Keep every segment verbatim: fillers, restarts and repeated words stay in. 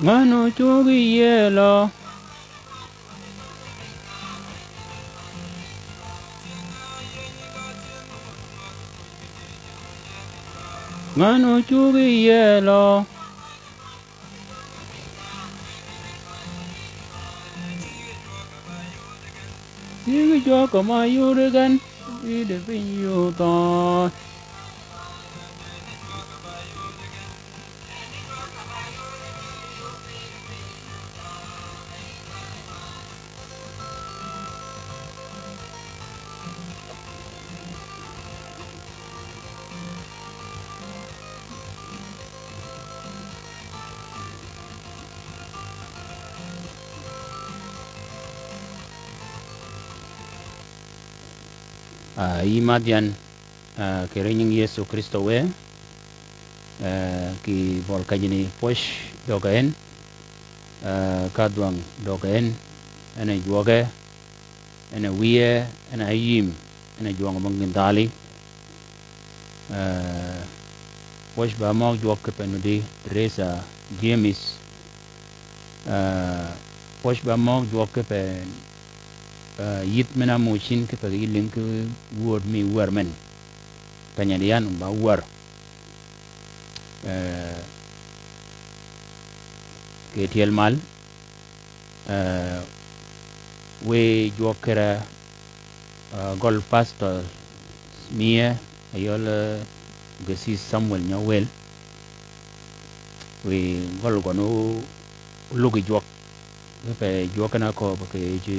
Ngan-a ócuggi yielø. Ngan-a ócuggi yielø. Ciggi jwøk ma yudi gen, yudi piny yudhø. Ah, yï madh yan, ah, kì ri nying Yëso Krïstø wë, ah, kì bøl kejini pwöj døg en, ah, ka dhwäng døg en, en a jwøge, en a wiye, en a yïm, en a jwøng mø gïn dhali. Ah, pwöj ba møg jwøk kipe nuddi Teresa James. Ah, pwöj ba møg jwøk kipe, ah, yïth men-a ámuuj cïn kipe yï lïng ki wööd mi wär men. Keny-a di yan ba wär. Ah, kì tyel mal, ah, wiy jwøk kire, ah, gøl Pastor Smie, ayøl, ah, Gesis Samuel Nyawel. Wiy gøl gøn óluggi jwøk. Kipe jwøk en a kööb kì ji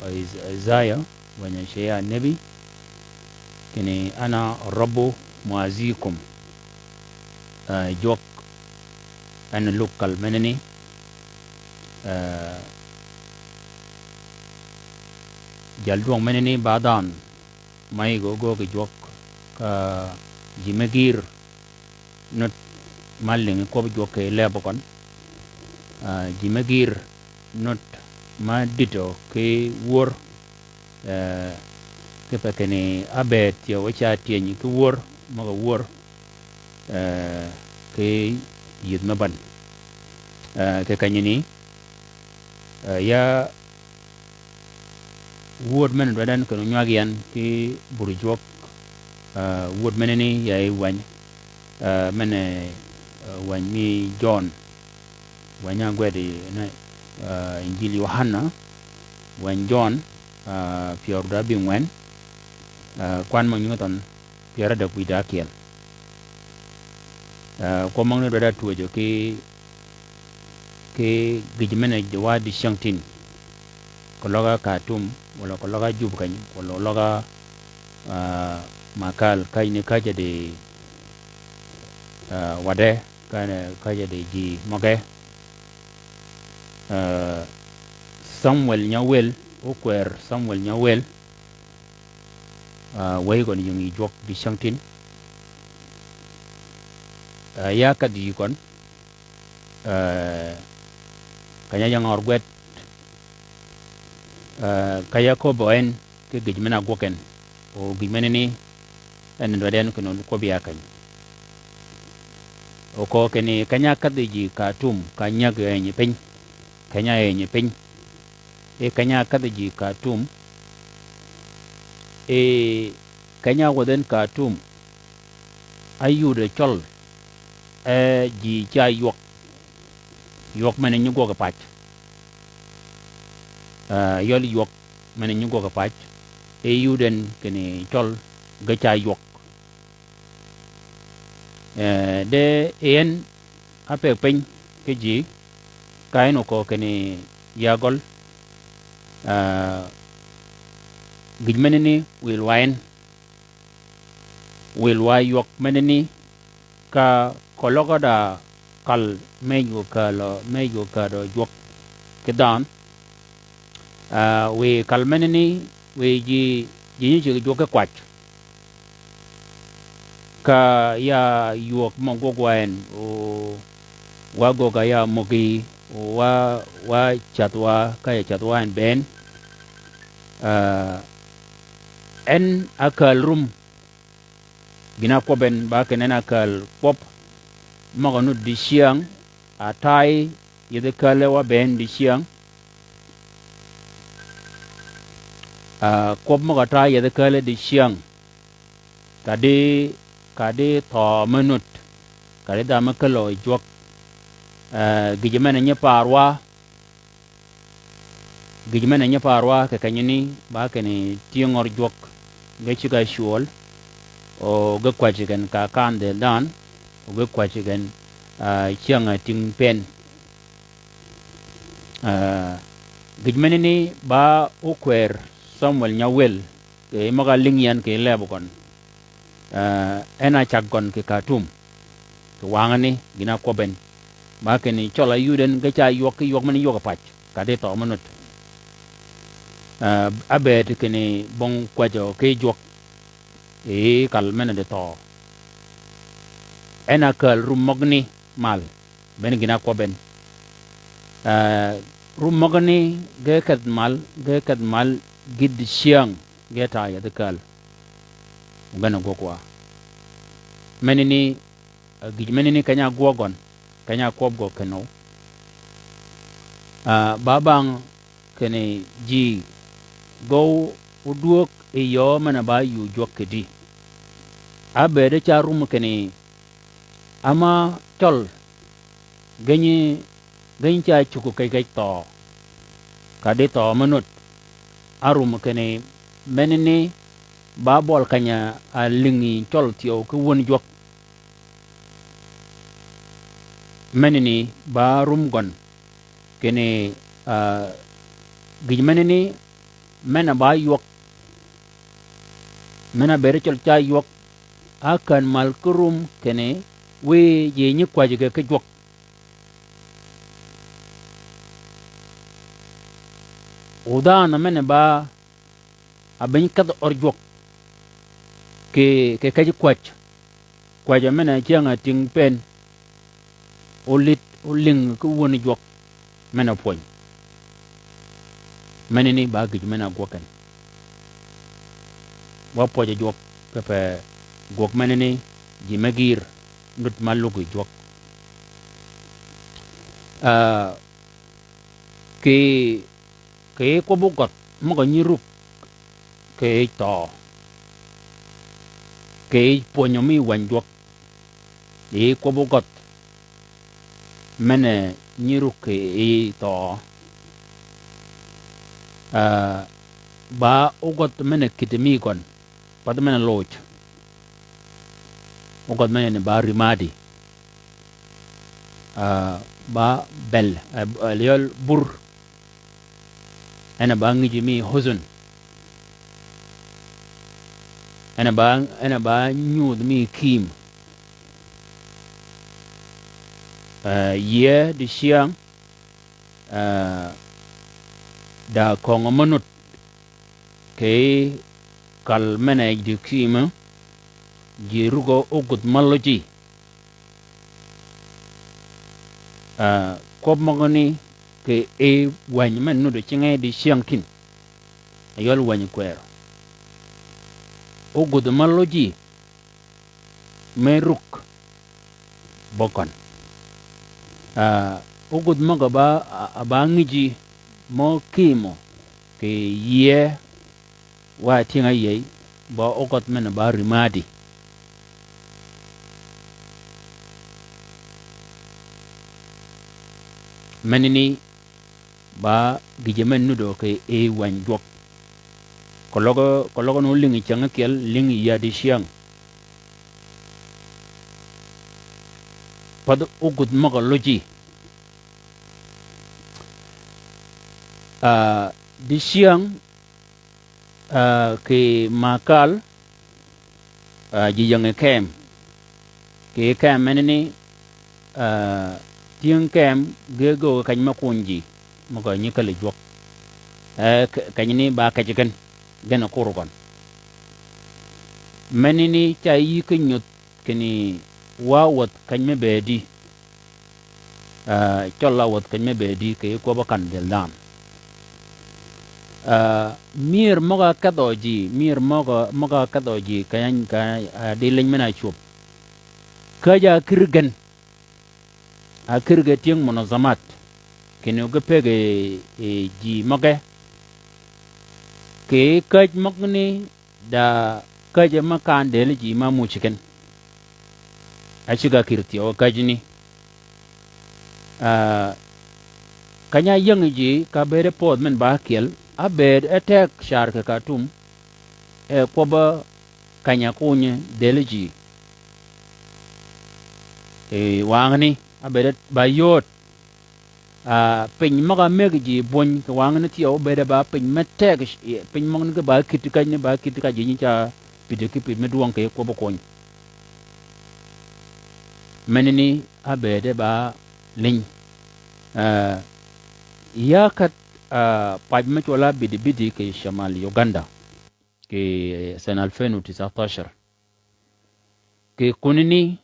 Is-, Isaya, wänyi Ishaya nebi. Kinni ana Rabbu mu'azzikum. Ah, jwøk en lug kal menani. Ah, jal dwøng menani ba dhanhø. Mayi gø gø kì jwøk ka ji me gïr nut ma lïngi kwøb jwøk kì leb gøn. Ah, ji me gïr nut ma dïtø ki wör, ah, kipe kinni ábëëd thyew ca tyëny ki wör, møg-a wör, ah, ki yïth me bän. Ah, kì kenyini, ah, ya wööd men-a dwadd en kinni ónywag yan ki bur jwøk, ah, wööd menani ya yi wäny, ah, men-a, ah, wäny mi Jøn. Wäny-a ágwed yi, ah, Injil Yohanna, wäny Jøn, ah, pyär da ábïngwen, ah, kwan mø nyudhøn pyär ádäg wïj da ákyel. Ah, kwøb møgani dwadd-a twöjø ki, ki gïj men-a ji wa dicängtïn. Keløg-a Kartum, walà keløg-a Jubø keny, walà keløg-a, ah, Makal, kajni kaja di, ah, wadde, kajni kaja di ji møge. Ah, Samuel Nyawel, ókwër Samuel Nyawel. Ah, wëy gøn yïngi jwøk dicängtïn. Ah, ya kadh yï gøn. Ah, keny-a ying ør gwed. Ah, ka ya köbbø en ki gïj men-a ágwøg en. O gïj menani, en dwaddi en kinni kwøbbi ya keny. O köög kinni keny-a ákadhi ji Kartum, ka nyäg yi eenyi piny. Keny-a eenyi piny. E keny-a ákadhi ji Kartum. E keny-a áwädh en Kartum. Áyudø cøl, e ji ca ywøg. Ywøg men-a nyi gwøg pac. Ah, yøl ywøg men-a nyi gwøg pac. E yud en kinni cøl ge ca ywøg. Eh, de en ápëggi piny ki ji, ka en oköög kinni ya gøl, ah, gïj menani wïl wa en, wïl wa ywøg menani, ka keløg da kal mej gø kälø, mej gø kälø jwøk ki dhanhø. Ah, wiy kal menani, wiy ji, ji nyi ceg jwøk ki kwäj. Ka ya ywøg mø gwøg wa en, o wa gögg-a ya möggi, o wa, wa cädh wa, ka ya cädh wa en bënn. Ah, en ákääl rum. Gïn-a ákwøb en ba kinni en ákääl kwøb. Møg-a nudd dicyäng, atay, yethi kääl-a wa bënn dicyäng. Ah, kwøb møg-a ta yethi kääl-a dicyäng. Kadi, kadi thøø me nud. Kadi dha me käll-a jwøk. Ah, gïjø men-a nyi parwa. Gïjø men-a nyi parwa kì kenyani ba kinni tyëng-a jwøk ge ceg-a cwöl, o ge kwäjji gen ka kan dhil dhanhø, o ge kwäjji gen, ah, cyäng-a tyëng pënn. Ah, gïj menani ba ókwër Samwel nyawël, kì møg-a lïngi yan kì leb gøn. Ah, en a cag gøn kì Kartum. Kì wangani, gïn-a kwøb en. Ba kinni cøl-a yud en ge ca ywøg ki ywøg men ywøg-a pac. Kadi thøø me nud. Ah, ábëëd kinni bong kwäjjø ki jwøk. Yi kal men-a di thøø. En a kääl rum møgani mal. Bene gïn-a kwøb en. Ah, rum møgani ge kedh mal, ge kedh mal gït cyäng, ge ta yethi kääl. Gen-a gwøg wa. Menani, ah, gïj menani keny-a ágwøg gøn, keny-a ákwøb gø kinøw. Ah, ba bang kinni ji gøw ódwöög yi yöö men-a ba yuu jwøk kidi. Ábëëd ca rum kinni Ama cøl, geny, geny ca cuggi kej kej thøø. Kadi thøø me nud. Árum kinni menani ba bøli keny-a lïngi cøl thyew ki wön jwøk. Menani ba rum gøn. Kinni, ah, gïj menani, men-a ba ywøg. Men-a bëëd cøl ca ywøg. Ákän mal ki rum kinni wiy ji nyi kwäjji ge ki jwøk. O dhanhø men-a ba a beny kedh ør jwøk. Kì, kì kej kwäj. Kwäjjø men-a cyäng-a tyëng pënn. Ólïd, ólïng ki wön jwøk. Men-a pwöny. Menani ba gïj men-a gwøg en. Wa pwøjjø jwøk, pepe gwøg menani, ji me gïïr, nud ma luggi jwøk. Ah, kì, kì kwøbbi gøt, møg-a nyi ruk, kì thøø. Kì pwönyø mi wäny jwøk. Yi kwøbbi gøt. Men-a nyi ruk kì thøø. Ah, ba ógødh men-a kïddi mi gøn. Path men-a loj. Ógødh men-a ni ba rimadi. Ah, ba bel, ah, yøl bur. En a ba ngïjji mi huzun. En a ba, en a ba nyudh mi kiim. Ah, yie dicyäng, ah, da köngø me nud kì kal men-a yij dikiimø, ji rugø ógudh mø lojji. Ah, kwøb møgø ni kì e wäny men-a nuddø cinge dicyäng tin. Ayøl wäny kwërø. Ógudh mø lojji me ruk bø køn. Ah, ógudh møg-a ba, a, a ba ngïjji mø kiimø kì yie wa tyëng-a yïëy, ba ógødh men-a ba rimadi. Menani ba gïjø men-a nuddø kì e wäny jwøk. Keløg, keløg ni ólïngi cyäng ákyel, lïngi yädi cyäng. Path ógudh møg-a lojji. Ah, dicyäng, ah, kì makal, ah, ji yängi keem. Kì keem menani, ah, tyëng keem ge göög keny me kuny ji. Møg-a nyi käll-a jwøk. Eh, ke-, kenyani ba kej gen. Gen a kur gøn. Menani ca yï ki nyudh kinni wa wäth keny me bëëdi. Ah, cøl-a wäth keny me bëëdi kì kwøb-a kan dhil dhanhø. Ah, myër møg-a kedhø ji, myër møg-a, møg-a kedhø ji, keny-a, keny-a, ah, di liny men-a cwöb. Käjj-a ákïr gen. Ákïr gen tyëng munazamat. kinni ge pëggi, e, ji møge. Kì käj møgani da käjji me kan dël ji ma muuj gen. A cigg-a kïr thyew käjji ni. Ah, keny-a áyïëng ji ka bëëde pödh men ba kyel, ábëëd e teg car kì Khartoum, e kwøbb-a keny-a kunyi dël ji. E, wangani, ábëëd ba yööd. Ah, piny møg-a mëggi ji bwöny kì wangani thyew, bëëde ba piny me teg, piny møgani ge ba kïddi käjji ni, ba kïddi käjji nyi ca pïddi ki pïddi me dwøng kì kwøbbi kony. Menani ábëëde ba liny. Ah, ya kädh, ah, pac me cwøl-a Bidibidi kì Shamal Uganda, kì sene alfin u tisatashar. Kì kunani,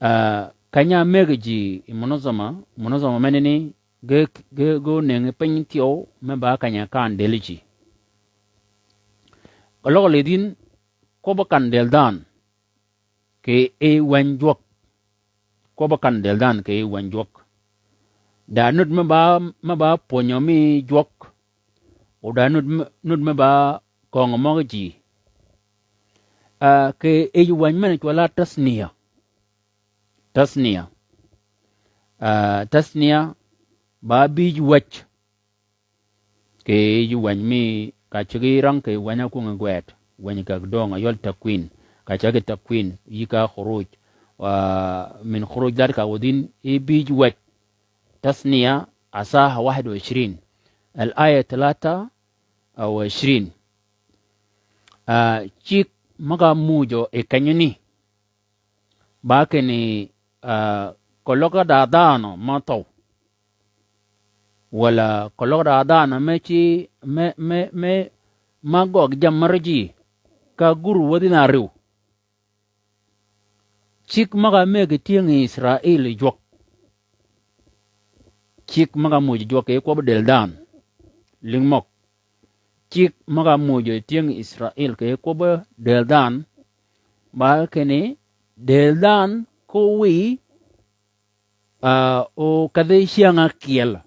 ah, keny-a mëggi ji yi munazama, munazama menani ge, ge, ge ónëngi piny thyew me ba keny-a kan dël ji. Keløg lidh yïn kwøbbi kan dël dhanhø kì yij wänyi Jwøk. Kwøbbi kan dël dhanhø kì yij wänyi Jwøk. Da nud me ba, me ba pwönyø mi Jwøk. O da nud me, nud me ba köngø møg-a ji. Ah, kì yij wänyi men-a cwøl-a Tathniya. Tathniya. Ah, Tathniya ba bïj wäj. Kì yij wänyi mi ka ceg yi rang kì wänyi-a kwöngi gwed, wänyi kì döng-a yøl Takwin, ka ceg yi Takwin, yïka Khuruj, ah, min Khuruj laddi ka within yi bïj wäj. Tathniya, asaha wahid wa ishrin, al-aya talata wa ishrin. Ah, cigg møg-a muuj yi kenyani, ba kinni, ah, keløg da dhanhø me thøw. Walà keløg da dhanhø me ci, me, me, me, me gøggi jammì mø ri ji, ka gur wäthi na riw. Cigg møg-a mëggi tyëng-a Israil yi Jwøk. Cigg møg-a muuj Jwøk kì kwøbbi dël dhanhø. Lïng møg. Cigg møg-a muuj tyëng-a Israil kì kwøbbi dël dhanhø. Ba kinni dël dhanhø ko wïy, ah, o kedhi cyäng-a ákyel.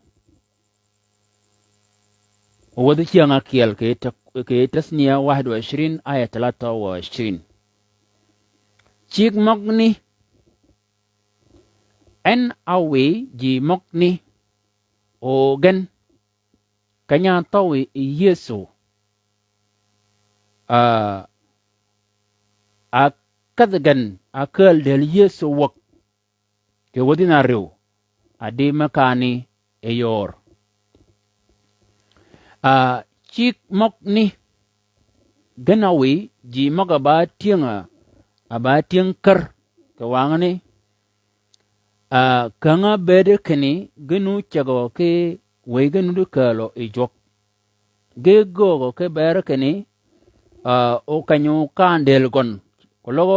O wäthi cyäng-a ákyel kì ta-, kì Tathniya wahid wa ishrin, aya talata wa ishrin. Cigg møgani, en a wïy ji møgani, o gen, keny-a áthøw yi Yëso. Ah, a kedhi gen, a kääl dël Yëso wäg. Kì wäthi na riw, a di me kani yi yöör. Ah, cigg møgani, gen a wïy, ji møg-a ba tyëng-a, a ba tyëng kär, kì wangani, ah, käng-a ábëëde kinni, gen ócäggø ki wëy gen ódi kääl yi Jwøk. Ge göögø ki bër kinni, ah, o keny-a ókan dël gøn. Keløg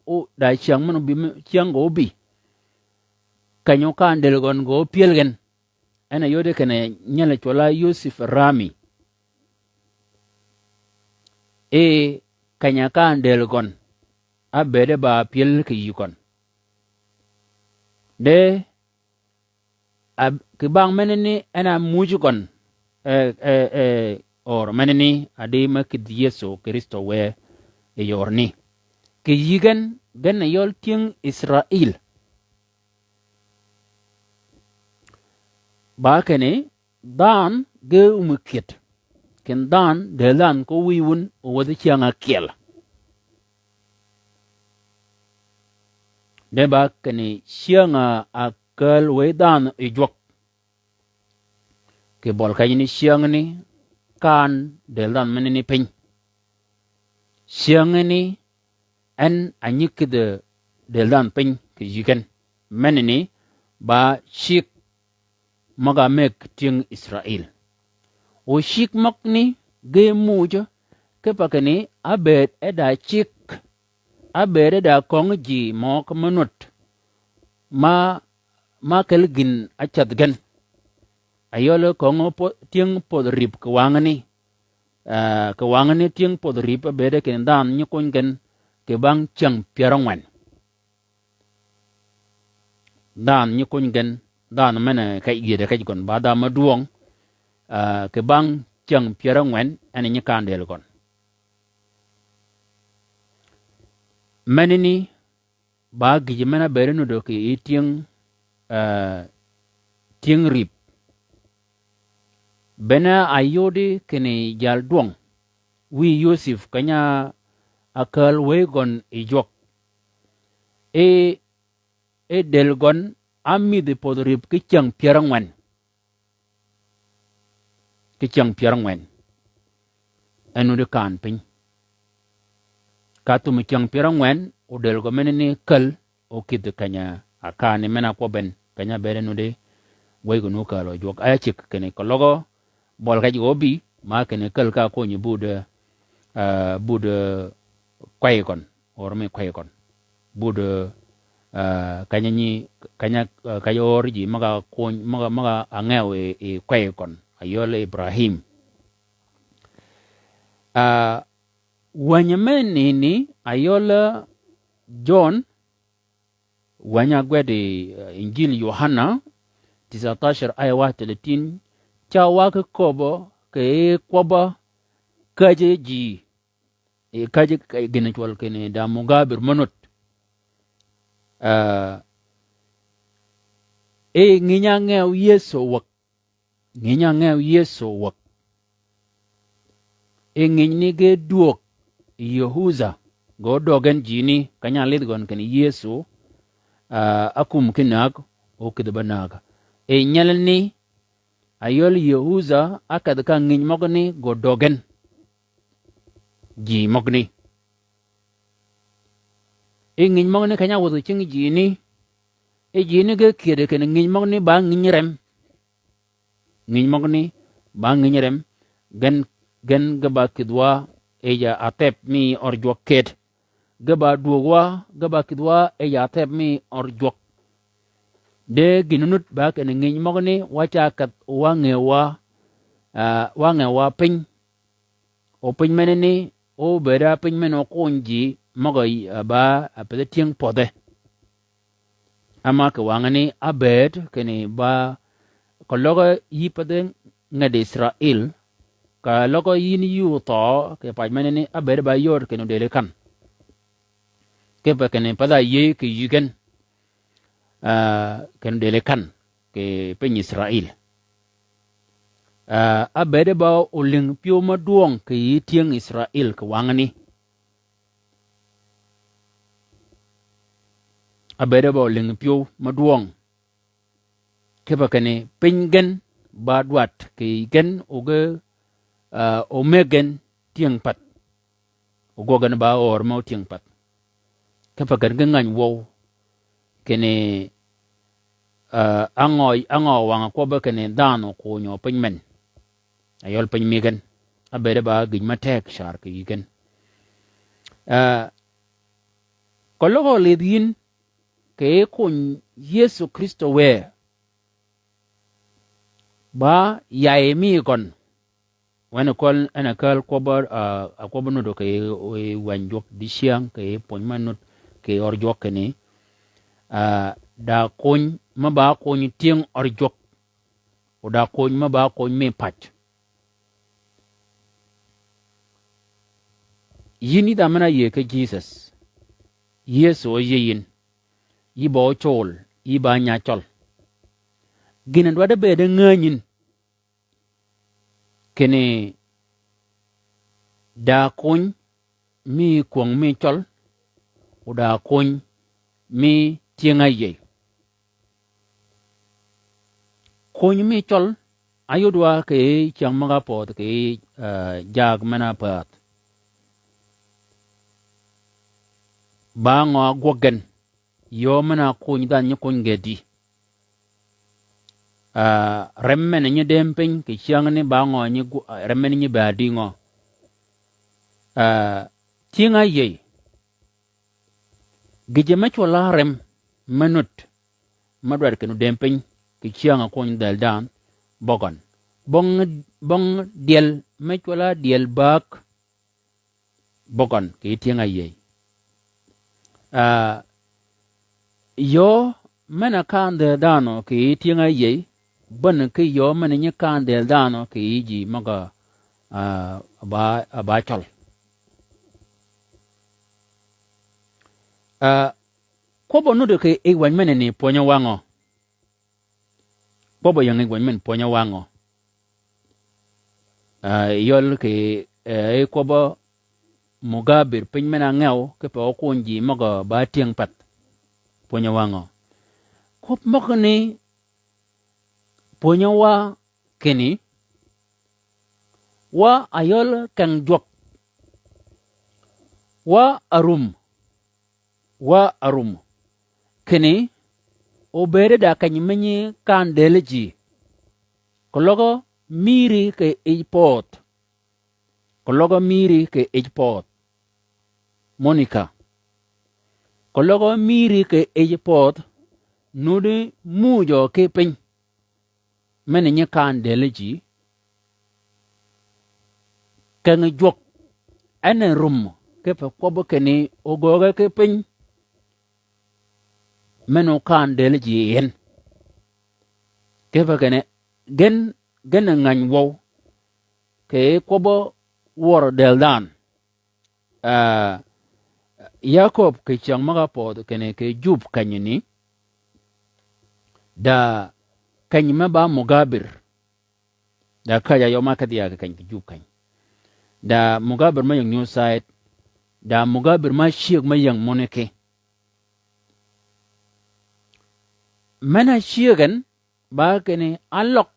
o da cyäng men óbï, cyäng gø óbï. Keny-a ókan dël gøn gø ópyël gen. En a yodi kinni nyel-a cwøl-a Yusuf Rami. E, keny-a kan dël gøn. Ábëëde ba pyël kì yï gøn. De, a, kì bang menani en a muuj gøn, e, e, e, or menani a di me kïdhi Yëso Krïstø wë yi yöör ni. Kì yï gen, gen a yøl tyëng Israil. Ba kinni, dhanhø ge ómi kyëd. Kin dhanhø, dël dhanhø ko wïy wun, o wäthi cyäng-a ákyel. De ba kinni cyäng-a ákääl wëy dhanhø yi Jwøk. Kì bøli kenyani cyängani kan dël dhanhø menani piny. Cyängani en a nyi kïdhi dël dhanhø piny kì yï gen. Menani ba cigg møg-a mëgg tyëng Israil. O cigg møgani ge muuj, kipe kinni ábëëd e da cigg, ábëëd e da köng ji møg-a me nut, ma, ma kel gïn ácädh gen. A yøl köng pö-, tyëng pödh rïp kì wangani. Ah, kì wangani tyëng pödh rïp ábëëde kinni dhanhø nyi kuny gen kì bang cyäng pyär ángwen. Dhanhø nyi kuny gen dhanhø men-a kej gyëddi kej gøn, ba dhanhø me dwøng, ah, kì bang cyäng pyär ángwen, en nyi kan dël gøn. Menani, ba gïjø men-a bëëd nuddø kì yij tyëng, ah, tyëng rïp. Bene a yodi kinni jal dwøng wiy Yosep keny-a ákääl wëy gøn yi jwøk. E, e dël gøn á mïdhi podh rïp ki cyäng pyär ángwen. Ki cyäng pyär ángwen. En nuti kan piny. Ka thum cyäng pyär ángwen, o dël gø menani käl, o kïdhi keny-a kan ni men-a kwøbben, keny-a bëëd nuti, wëy gø nu kääl o jwøk. Aya ceg kinni keløg bøli kej gø óbï, ma kinni käl ka ákony bud, ah, bud, ah, kwey gøn. Ör mi kwey gøn. Bud, ah, keny-a nyi, keny-a, ah, keny-a ör ji, møg-a kony, møg-a, møg-a ngew yi, yi kwey gøn. Ayøl Ibrahim. Ah, wänyi me nini, ayøl Jøn, wänyi a gwed yi, ah, Injil Yohana, tisatashar aya wa tletin, ca wa ki köbbø, kì yij kwøbbø, käjji ji, e, käjji, e, gïn-a cwøl kinni da mugabir me nud. Ah, e ngïny-a ngew Yëso wäg. Ngïny-a ngew Yëso wäg. E ngïny ni ge dwöög Yëhudha, ge ódöög gen jini, keny-a álidh gøn kinni Yëso, ah, ákum ki näg, o kïdhi ba näg. E nyelani, ayøl Yëhudha, ákedh ka ngïny møgani ge ódöög gen ji møgani. E ngïny møgani keny-a áwödhi cing jini, e jini ge kyëddi kinni ngïny møgani ba ngïny rem. Ngïny møgani ba ngïny rem, gen, gen ge ba kïdhwa yij athep mi ør jwøk ked. Ge ba dwöögwa, ge ba kïdhwa yij athep mi ør jwøk. De gïn-a nud ba kinni ngïny møgani wa ca kedh wa ngëwwa, ah, wa ngëwwa piny. O piny menani, obëëd a piny men-a ókony ji møg-a, ah, ba, ah, pëthi tyëng pödhe. Ama kì wangani ábëëd kinni ba keløg yï pädhi nged Israil, keløg yïn yï óthøø kì pac menani ábëëd ba yööd kinni odëli kan. Kipe kinni pädhi áyïëy kì yï gen, ah, kinni odëli kan kì piny Israil. Ah, ábëëd ba olïng pyëw me dwøng kì yï tyëng Israil kì wangani. Ábëëd ba olïng pyëw me dwøng. Kipe kinni piny gen ba dwadd kì gen o ge, ah, omeg gen tyëng path. O gwøg gen ba ör me otyëng path. Kipe gen ge ngäny wøw. Kinni, ah, á ngø, á ngø wang-a kwøbbe kinni dhanhø okunyo piny men. Ayøl piny mi gen. Ábëëd ba gïj me teg car kì yï gen. Ah, keløg olidh yïn, kì yij kony Yëso Krïstø wë, ba yayi mi gøn. Wen a köl, en a köl kwøbb-a, ah, a kwøbb-a nudd kì yij, yij wäny jwøk dicyäng, kì yij pwöny me nudd, kì yij ør jwøk kinni, ah, da kony me ba kony tyëng ør jwøk. O da kony me ba kony mi pac. Yïn yï dha men-a áyïëy ki Jisøs. Yëso áyïëy yïn. Yï ba ócol, yï ba nya cøl. Gïn-a dwaddi bëëd ngänyin. Kinni da kony mi kwöng mi cøl, o da kony mi tyëng áyïëy. Kony mi cøl, áyodwa kì yij cyäng møg-a pödh kì yij, ah, jaag men-a pädh. Ba ngø ágwøg gen, yöö men-a kony dhanhø nyi kony gedi. Ah, rem men nyi dem piny, kì cyängni ba ngø nyi gw-, ah, rem men nyi ba di ngø. Ah, tyëng áyïëy. Gïjø me cwøl-a rem me nudd, me dwaddi kinni odem piny, kì cyäng-a kony dhäl dhanhø, bøgøn. Bong, bong dyel me cwøl-a dyel bäg, bøgøn, kì yij tyëng áyïëy. Ah, yöö men-a kandhel dhanhø kì yij tyëng-a áyïëy, bänn ki yöö men-a nyi kandhel dhanhø kì yij ji møg-a, ah, ba, ba cøl. Ah, kwøbb-a nuddi kì yij wäny men-a ni pwönyø wa ngø? Kwøbb-a ying yij wäny men pwönyø wa ngø? Ah, yøl kì, eh, kwøbb-a mugabir piny men-a ngew, kipe ókuny ji møg-a ba tyëng path. Pwönyø wa ngø? Kwøbb møgani pwönyø wa kinni, wa a yøl keng jwøk, wa a rum, wa a rum. Kinni, obëëde da keny me nyi kandhel ji. Keløg mïri kì yij pödh. Keløg mïri kì yij pödh. Monica. Keløg mïri kì yij pödh, nuddi mujø ki piny. Men-a nyi kandhel ji. Keng jwøk, en a rum, kipe kwøbb kinni ogööge ki piny. Men-a kandhel ji yi en. Kipe kinni gen, gen a ngäny wøw. Kì kwøbb-a wør dhël dhanhø. Ah, Jakob kì cyäng møg-a pödh kinni kì jub kenyani, da keny me ba mugabir. Da käjj-a yø ma kedhi ya kì keny kì jub keny. Da mugabir me ying New Site. Da mugabir ma cyëg me ying muni ki. Men-a cyëg en, ba kinni áløg,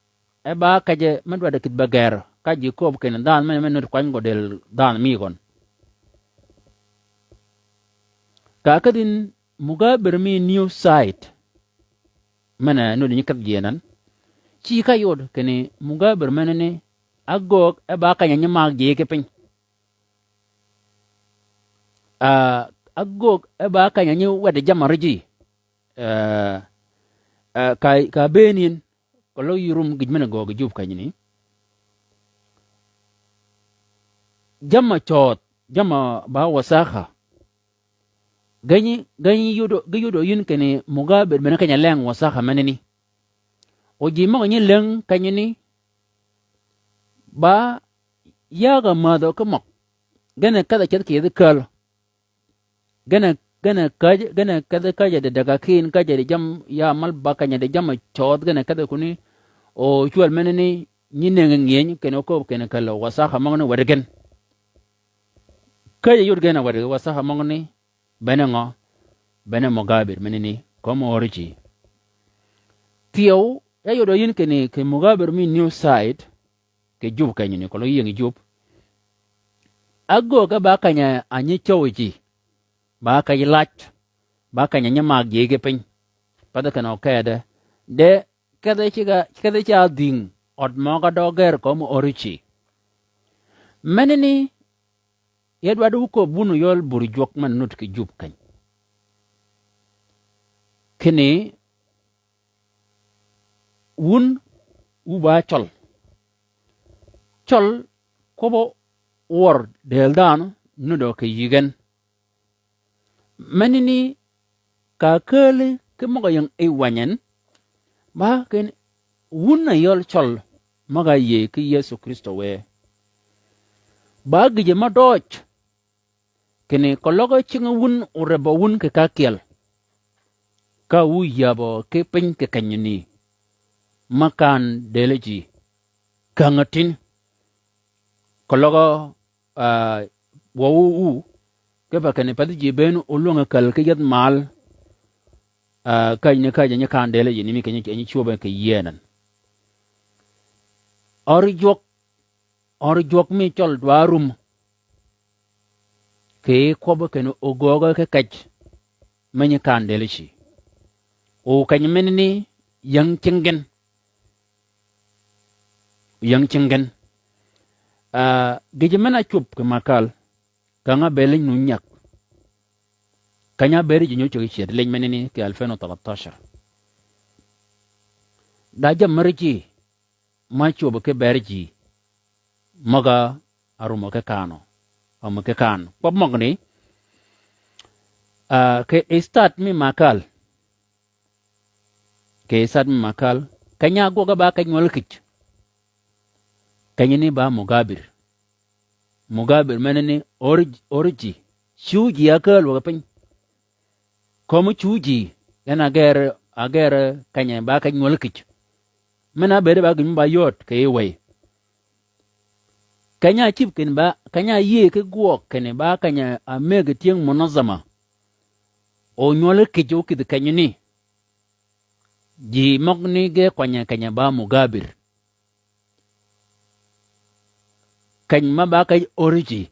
e ba kejje me dwaddi kïdhi be gër, ka ji kööb kinni dhanhø men-a me nud kwany gø dhël dhanhø mi gøn. Ka kedhi yïn mugabir mi New Site, men-a nud nyi kedh ji anan. Ci ka yud kinni mugabir menani, agöög e ba keny-a nyi mag ji ki piny. Ah, agöög e ba keny-a nyi weddi jammì ri ji. Eh, eh, ka, ka bëën yïn, keløg yï rum gïj men-a göög jub kenyani. Jammì cöödh, jammì ba wasakha. Genyi, genyi yudø, gï yudø yïn kinni mugabir men-a keny-a leng wasakha menani. O ji møg-a nyi leng kenyani, ba yag-a mädhø ki møg. Gen-a kedh-a ceth kì yethi käl. Gen-a, gen-a käjji, gen-a kedhi käjji-a di deg-a kïn, käjji-a di jammì ya mal ba keny-a di jammì cöödh, gen-a kedhi kuni, o cwäl menani nyi nëngi ngyëny, kinni okööb kinni kelli wasakha møgani weddi gen. Käjji-a yud gen-a weddi wasakha møgani, bene ngø, bene mugabir menani, kömi ör ji. Thyew, ya yudø yïn kinni kì mugabir mi New Site, kì jub kenyani, keløg yï ying jub. Agöög e ba keny-a nyi cöw ji. Ba keny-a lac. Ba keny-a nyi mag ji ki piny. Path kinni okedhe. De kedhe ceg-a, kedhe ceg-a dhïng. Ød møg-a døøg gër kömi ör ji. Menani, ya dwaddi wu kööb wun oyøl bur jwøk men-a nud kì jub keny. Kinni, wun wu ba cøl. Cøl kwøbb-a wør dhël dhanhø nudø kì yï gen. Menani ka kääli ki møg-a ying yij wäny en, ba kinni wun a yøl cøl møg-a yïëy ki Yëso Krïstø wë. Ba gïjø me døøj, kinni keløg cingi wun orebbø wun kì ka ákyel. Ka wu yabø ki piny kì kenyani. Me kandhel ji. Käng-a tïn. Keløg, ah, wøw wu, kipe kinni pathi ji bënn olwøng-a käl ki yäth mal. Ah, käjj ni käjj-a nyi kandhel ji ni mi keny-a nyi cwöbbe kì yïëy anan. Ør jwøk, ør jwøk mi cøl dwa rum. Kì kwøbbi kinni ogöög ki kej me nyi kandhel ji. O keny menani ying cingi gen. Ying cingi gen. Ah, gïjø men-a cwöb kì makal. Kang-a bëëd liny nu nyäg. Keny-a bëëd ji nyo cwäg cyëdhi liny menani kì alfen u talatashar. Da jammì ri ji. Ma cwöbbi ki bër ji. Møg-a árumø ki kanø. Árumø ki kanø. Kwøb møgani. Ah, kì start mi makal. kì sad mi makal. Keny-a ágwøg ba keny nywøl kïj. Keny-a ni ba mugabir. Mugabir menani oriji, oriji. Cuu ji ákääl wäg piny. Kömi cuu ji, en a gër, a gër keny-a ba keny nywøl kïj. Men-a ábëëd ba gïn mi ba yööd kì yij wëy. Keny-a ácïb kinni ba, keny-a áyïëy ki gwøg kinni ba keny-a mëggi tyëng munazama. O nywøl kïj o kïdhi keny-a ni. Ji møgani ge kwany-a keny-a ba mugabir. Keny ma ba keny oriji.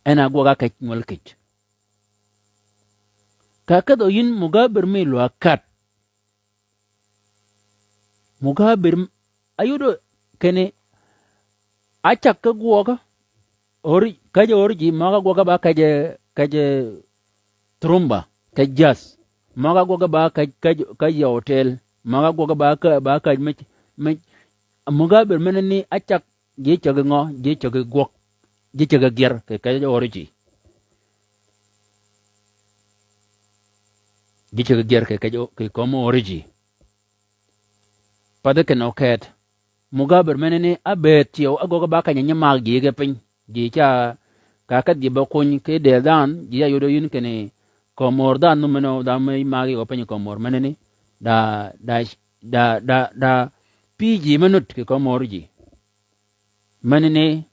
En a ágwøg a keny nywøl kïj. Ka ákedhø yïn mugabir mi lwäg kät. Mugabir m-, ayudo kinni ácag ki gwøg, ori-, käjj oriji møg-a ágwøg ba käjj, käjj turumba, käjj jazz. Møg-a ágwøg ba käjj, käjj, käjj yøw tël. Møg-a ágwøg ba kä-, ba käjj mej, mej, mugabir menani ácag Ji cägi ngø, ji cägi gwøg, ji cägi gyër kì, kì oriji. Ji cägi gyër kì, kì, kì kömi oriji. Pathi kinni oket. Mugabir menani ábëëd thyew, ágöggi ba keny-a nyi mag ji ge piny. Ji ca, ka ákedh ji ba kuny ki dël dhanhø, ji áyudo yïn kinni kömi or dhanhø menani, dhanhø me mag yi gø piny kömi or menani. Da, da, da, da, da, pï ji me nud kì kömi oriji. Menani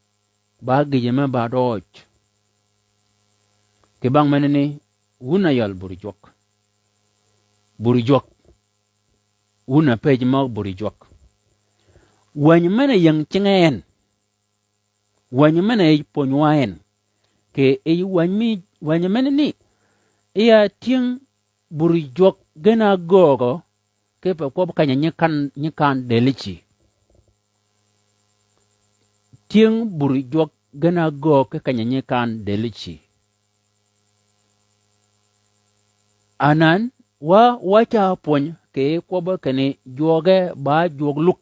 ba gïjø me ba døøj. Kì bang menani wun a yøl bur jwøk. Bur jwøk. Wun a pëj møg bur jwøk. Wäny men-a ying cinge en. Wäny men-a yij pwönywa en. Kì yij wäny mi, wäny menani. Ya tyëng bur jwøk gen a göögø, kipe kwøb keny-a nyi kan, nyi kan dëlli ci. Tyëng bur jwøk gen a göög ki keny-a nyi kan dëlli ci. Anan, wa, wa ca pwöny kì kwøbbi kinni jwøge ba jwøg luk.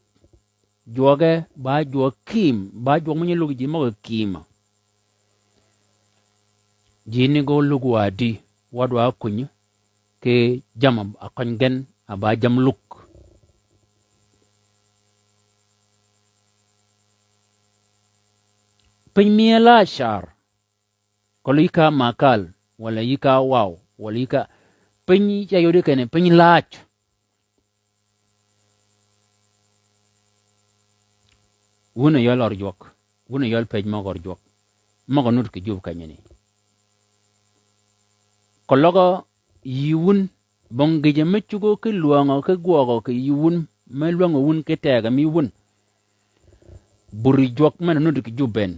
Jwøge ba jwøg kïïm, ba jwøg mi nyi luk ji møg-a kïïm. Ji ni gø luk wa di, wa dwa kuny, ki jamm-a køny gen, a ba jamm luk. Piny mi e la car, Kol yï ka makal, walà yï ka waw, walà yï ka, piny ca yodi kinni, piny lac. Wun a yøl ør jwøk, wun a yøl pëj møg ør jwøk. Møg-a nud kì jub kenyani. Koløg yï wun, bong gïjø me cugø ki lwängø ki gwøgø kì yï wun, me lwängø wun ki tegø mi wun. Bur jwøk men-a nud kì jub bënn.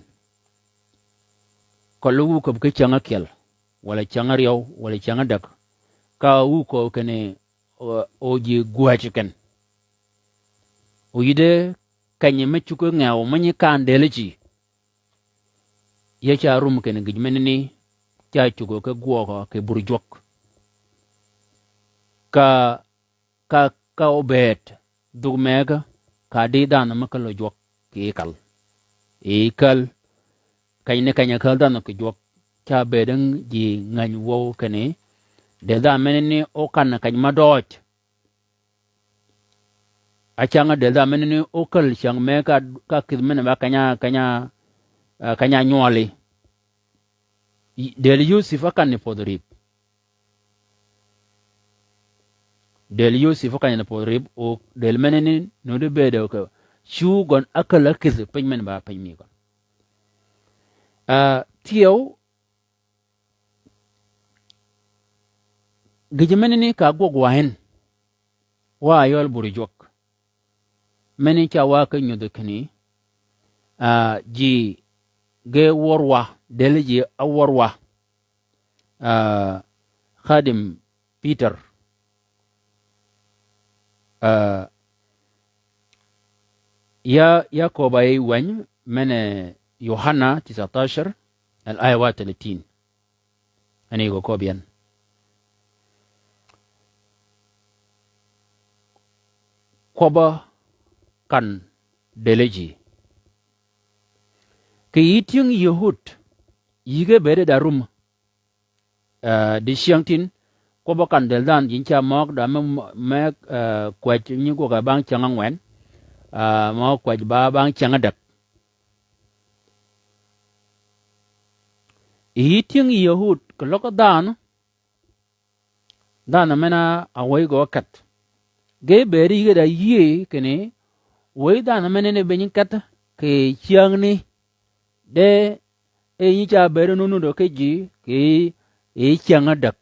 Koløg wu köbbi ki cäng ákyel, walà cäng áryew, walà cäng ádäg. Ka wu köbbi kinni, o, o ji gwäjji ken. O yïdde kenyi me cuggi ngew me nyi kan dëlli ci. Ya ca rum kinni gïj menani, ca cuggi ki gwøgø kì bur jwøk. Ka ka, ka obëëd dhug mëggi, ka di dhanhø me käl jwøk kì yi kal. Yi käl, keny ni keny-a käl dhanhø kì jwøk, ca bëëd ji ngäny wøw kinni, dël dhanhø menani ókan keny me døøj. Acäng dël dhanhø menani ókäl cäng mëggi ka, ka kïdhi men-a ba keny-a, keny-a, ah, keny-a nywøli. Dël Yosep ákan ni pödhi rïp. Dël Yosep ákan ni pödhi rïp, o dël menani nuti bëëdø kì cuu gøn ákäl ákïdhi piny men-a ba piny mi gøn. Ah, thyew, gïjø menani ka gwøg wa en, wa yøl bur jwøk. Meni ca wa ki nyudhi kinni, ah, ji ge wør wa, dël ji áwør wa. Ah, Khadim Peter. Ah, ya, ya köbb-a yi wäny men-a Yohanna tisatashar, al-aya wa talatin. Ani gø köbbi yan. Kwøbb-a kan dëlli ji. Kì yï tyëng Yahud, yïge bëëde da rum. Ah, dicyängtïn, kwøbb-a kan dël dhanhø jiny ca møøg da me, me, eh, kwäj nyi gwøg-a bang cyäng ángwen, eh, mø kwäj ba bang cyäng ádäg. Yi tyëng Yahud kì løg dhanhø, dhanhø men-a wëy gø áketh. Ge bëëd yï ge da yïëy kinni, wëy dhanhø men-a ni biny keth kì cyängni, de e nyi ca bëëd nudd nudd ki ji kì yi cyäng ádäg.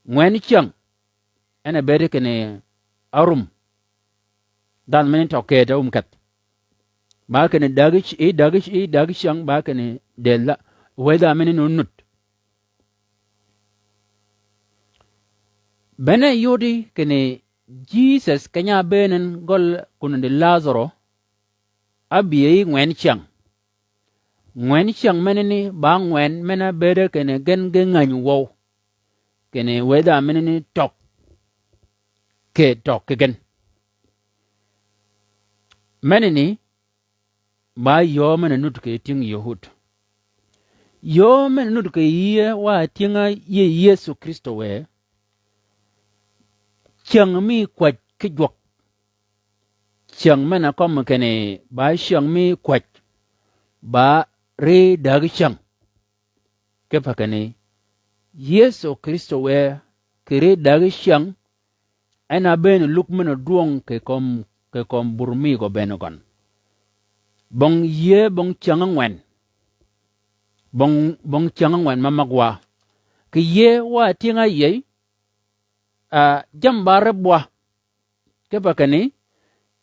Ngwen cyäng, en a bëëd kinni árum. Dhanhø men-a tø keti áum keth. Ba kinni dägi, yi dägi, yi dägi cyäng, ba kinni dël dha, wëy dhanhø men-a nudd nudd. Bene yudi kinni Jisøs keny-a ábëën en gøl kun di Lazaro, ábïëy yi ngwen cyäng. Ngwen cyäng men-a ni ba ngwen men-a bëëdø kinni gen ge ngäny wøw. Kinni wëy dhanhø men-a ni tøg. Kì tøg kì gen. Men-a ni, ba yöö men-a nudd kì tyëng Yahud. Yöö men-a nudd kì yïëy wa tyëng-a yïëy Yëso Krïstø wë, cyäng mi kwäj ki jwøk. Cyäng men-a kømmi kinni ba cyäng mi kwäj, ba ri dägi cyäng. Kipe kinni, Yëso Krïstø wë kì ri dägi cyäng, en a ábëën luk men-a dwøng kì kömi, kì kömi bur mi gø bënn gøn. Bong yïëy bong cyäng ángwen. Bong, bong cyäng ángwen ma mägwa. Kì yïëy wa tyëng-a áyïëy, ah, jammì ba reb wa. Kipe kinni,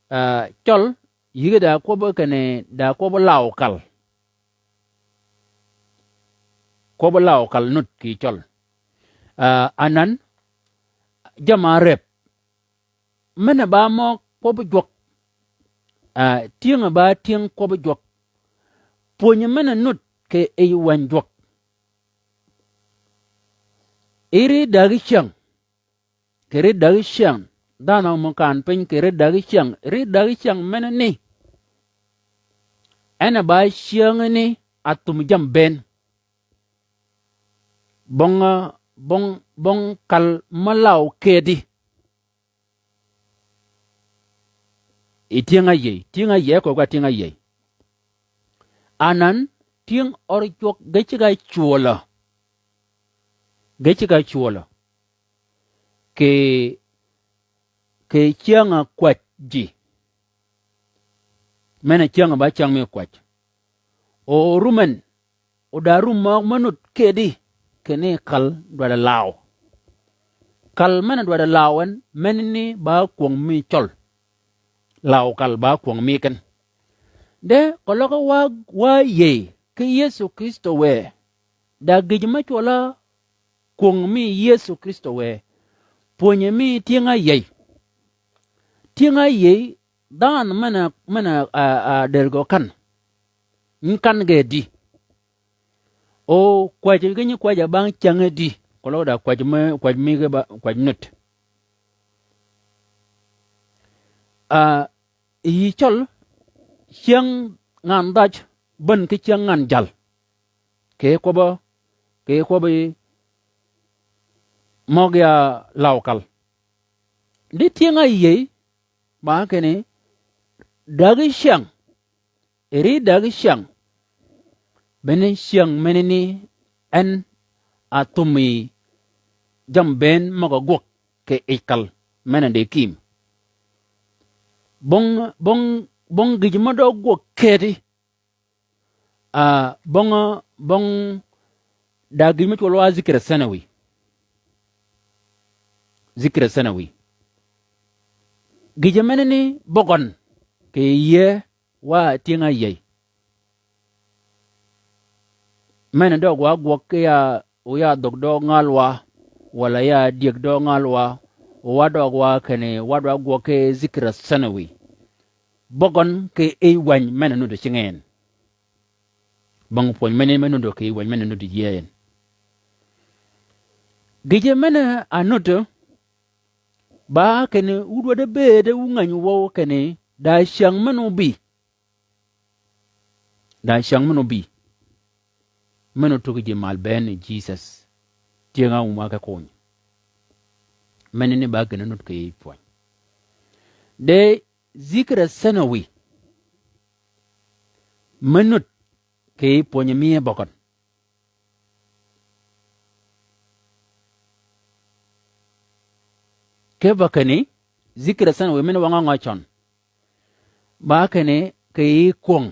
ah, cøl, yï ge da kwøbbi kinni, da kwøbbi law kal. Kwøbbi law kal nudd kì cøl. Ah, anan, jammì áreb. Men-a ba mø kwøbbi jwøk. Ah, tyëng-a ba tyëng kwøbbi jwøk. Pwönyi men-a nudd kì yij wäny jwøk. Yi ri dägi cyäng. Kì ri dägi cyäng. Dhanhø mø kan piny kì ri dägi cyäng. Ri dägi cyäng men-a ni, en a ba cyängani áthum jammì bënn. Bong, bong, bong kal mø law kedi. Yi tyëng-a áyïëy, tyëng-a áyïëy, e köög-a tyëng-a áyïëy. Anan, tyëng ør jwøk ge ceg-a cwöölø. Ge ceg-a cwöölø. Kì, kì cyäng-a kwäj ji. Men-a cyäng-a ba cyäng mi kwäj. O rum en, o da rum møg me nudd kedi, kinni kal dwaddi law. Kal men-a dwaddi law en, men ni ba kwöng mi cøl. Law kal ba kwöng mi ken. De, keløg wa, wa yïëy, ki Yëso Krïstø wë. Da gïj me cwøl-a kwöng mi Yëso Krïstø wë. Pwönyi mi tyëng-a áyïëy. Tyëng-a áyïëy, dhanhø men-a, men-a, a, a, dël gø kan. Nyi kan ge di. O kwäj ge nyi kwäj-a bang cyäng di. Keløg da kwäj me, kwäj mi ge ba, kwäj nudd. Ah, yï cøl, cyäng ngan dhaj, bän ki cyäng ngan jal. Kì kwøbbi, kì kwøbbi møg ya law kal. Di tyëng-a áyïëy, ba kinni, dägi cyäng, ri dägi cyäng, bene cyäng men ni en a thum yi jammì bënn møg-a gwøg kì yij kal men-a di kim. Bong, bong, bong gïj mø dø gwøg kedi, ah, bong, bong da gïj mø cwøl wa zikr-a senawi. Zikr-a senawi. Gïjø men ni bøgøn kì yïëy wa tyëng-a áyïëy. Men-a døg wa gwøg ki ya, o ya dhøg dø ngal wa, walà ya dyëg dø ngal wa, o wa døg wa kinni, wa døg wa gwøg ki zikr-a senawi. Bøgøn kì yij wäny men-a nudd cingi en. Bang pwöny men-a, men-a nudd kì yij wäny men-a nudd yïëy en. Gïjø men-a nudd, ba kinni, wu dwaddi bëëde wu ngänyi wøw kinni, da cyäng men-a óbï. Da cyäng men-a óbï. Men-a ótug ji mal bënn yi Jisøs. Tyëng-a áum-a ki kony. Meni ni ba kinni nud kì yij pwöny. De zikra sanawi me nud kì yij pwöny mi e bøgøn. Kipe kinni zikra sanawi meni wang-a ngø cøn. Ba kinni kì yij kwöng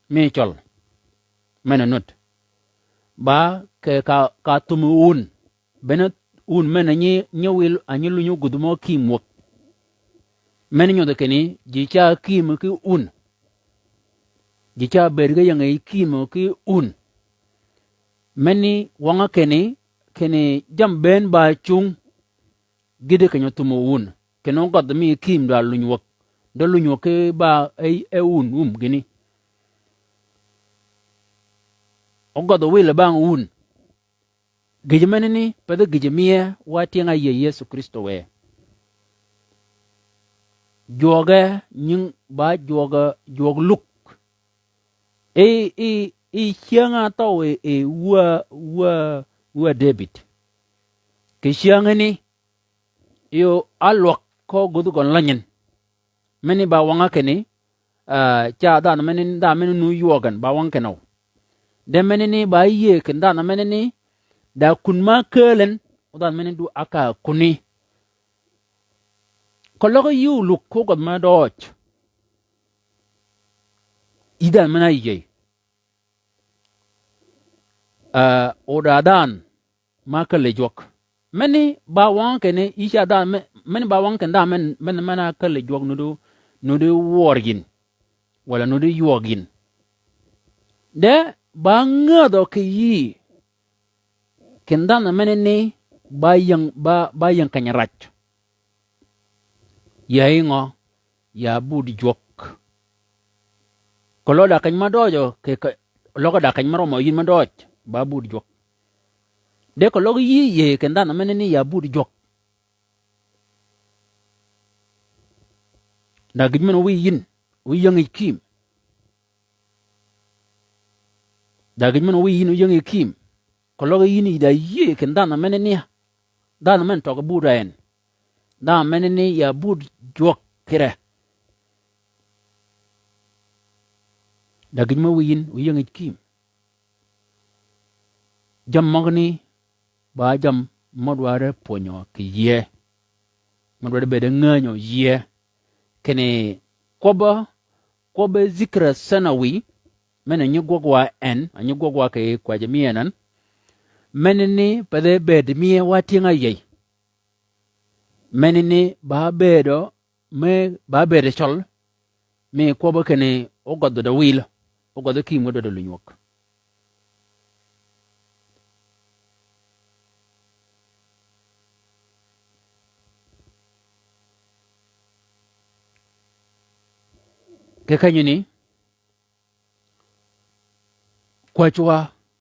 mi cøl. Men-a nud. Ba kì ka, ka thum wun. Bene wun men-a nyi, nyi wil, a nyi lunyi gudh mø kiim wäg. Meni nyodhi kinni, ji ca kiim ki wun. Ji ca bëëd ki ying yi kiim ki wun. Meni wang-a kinni, kinni jammì bënn ba cung. Gïdhi keny-a thum wun. Kinni ógødh mi kiim da luny wäg. De luny wäg ki ba e, e wun wum gïni. Ógødh wil bang wun. Gïjø menani, pathi gïjø mie wa tyëng-a yie Yëso Krïstø wë. Jwøge nying ba jwøge, jwøg luk. I, i, i cyäng-a thøw i, i wä, wä, wä Debïd. Kì cyängani, yo, a lwøg ko gudh gøn länyin. Meni ba wang-a kinni, ah, ca dhanhø meni, dhanhø meni nu ywøøg gen, ba wang kinni o. De meni ni ba yie kinni dhanhø meni ni, da kun ma kääl en, o dhanhø meni du a ka kunni. Keløg yï oluk ko gødh me døøj. Yï dhanhø meni a yie. Ah, o da dhanhø ma källi jwøk. Meni ba wang kinni, yï ca dhanhø, me-, meni ba wang kinni dhanhø men, men, men-a källi jwøk nuti, nuti wør yïn. Walà nuti ywøøg yïn. De ba ngädhø kì yï. Kinni dhanhø meni ni ba ying, ba, ba ying keny-a rac. Ya yi ngø, ya bud jwøk. Keløg da keny ma døøjø, kì, kì, løg da keny ma rømø yïn ma døøj, ba bud jwøk. De keløg yï yie kinni dhanhø meni ni ya bud jwøk. Da gïj men-a wiy yïn, wiy ying yi kiim. Da gïj men-a wiy yïn, wiy ying yi kiim. Keløg yïn yï da yie kinni dhanhø meni ni. Dhanhø men tøg bud en. Dhanhø meni ni ya bud jwøk kire. Da gïj men-a wiy yïn, wiy ying yi kiim. Jammì møgani, ba jammì mø dwaddi pwönyø kì yie. Mø dwaddi bëëd ngänyø yie. Kinni kwøbbe, kwøbbe zikra sanawi, men-a nyi gwøg wa en, a nyi gwøg wa kì kwäjji mi en en. Meni ni pathi bëëd mi wa tyëng-a yie. Meni ni ba bëëdø, me ba bëëd cøl, mi kwøbbe kinni ógødh da wil, ógødh kiim wa dwaddi luny wäg. Kì kenyini, kwäjji wa